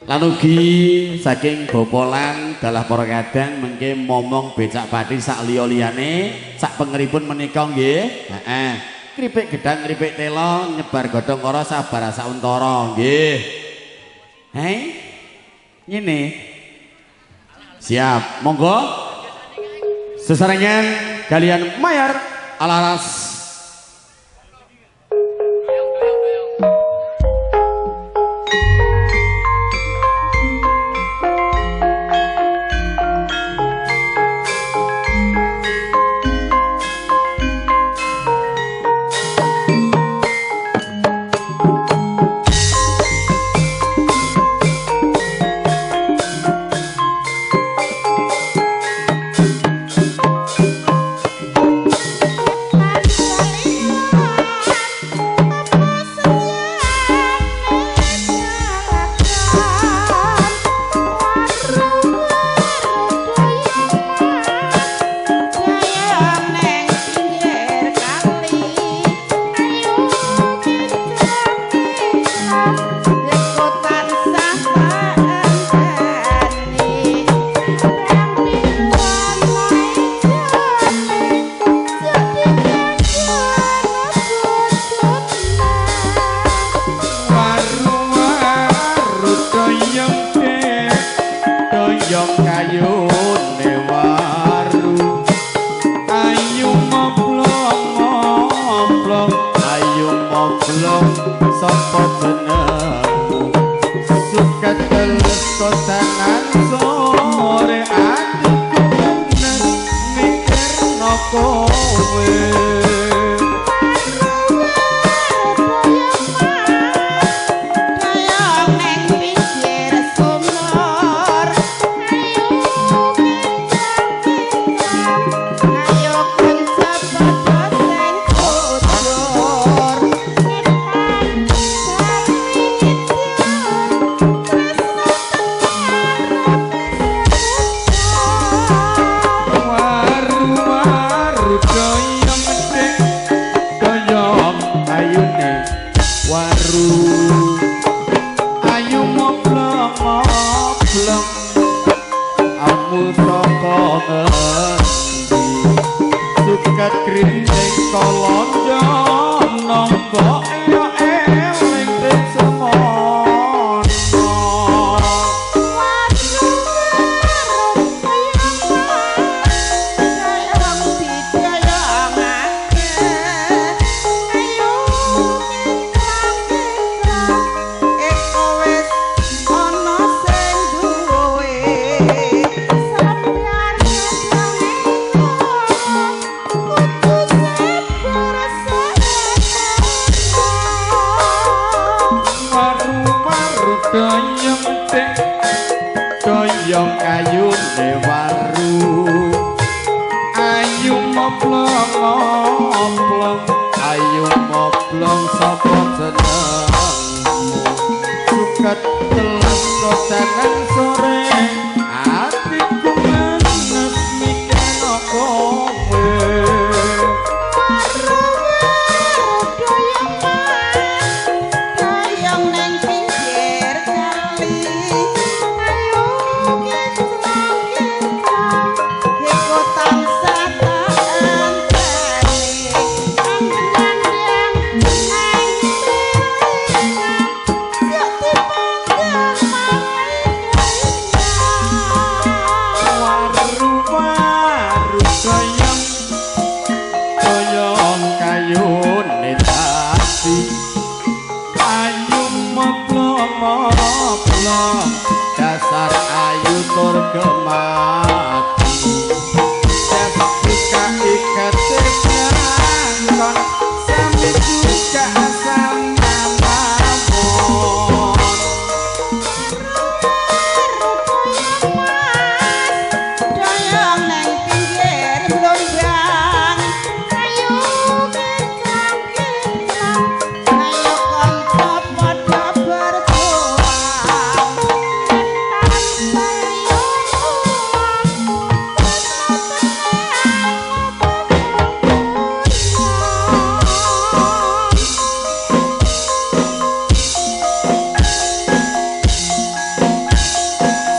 Lan ugi saking Bopolan dalah para kadang mengke momong becak pati sak liya-liyane sak pengeripun menika nggih. Heeh. Kripik gedang kripik tela nyebar godhong kara sabar sauntara nggih. Hei. Ngene. Siap, monggo. Sesarengan kalian mayar alaras.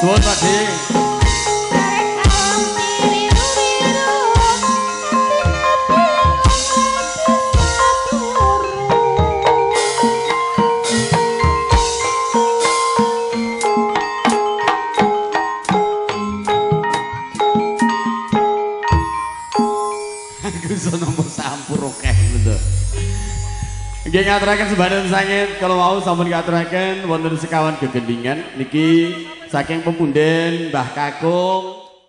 Suwun Pak De. Aku iso nampa sampur akeh lho. Nggih ngaturaken sembadan sangit kalau mau sampun ngaturaken wonten sekawan gegendingan niki saking pepunden Mbah Kakung.